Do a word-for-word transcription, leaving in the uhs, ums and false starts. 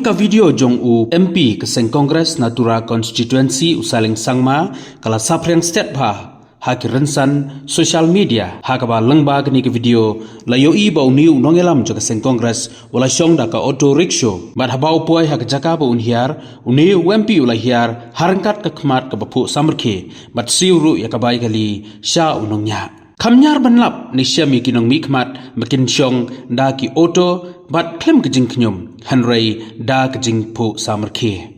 Ka video jong u M P ka seng Congress na Tura constituency u Saleng Sangma ka la saphriang stet bha ha ki rynsan social media, ha kaba lyngba kane ka video la ïohi ba une u nongïalam jong ka seng Congress u la shong da ka auto rickshaw. Bad haba u poi ha ka jaka ba un hiar, une u M P u la hiar ha ryngkat ka khmat kaba phuh samrkhie, bad siew ruh ïa ka bai kali sha u nongñiah. Kham ñiar ban lap ne shem ïa ki nongmihkhmat ba kin shong da ki auto bad khlem ka jingkhñium, hynrei da ka jingphuh samrkhie.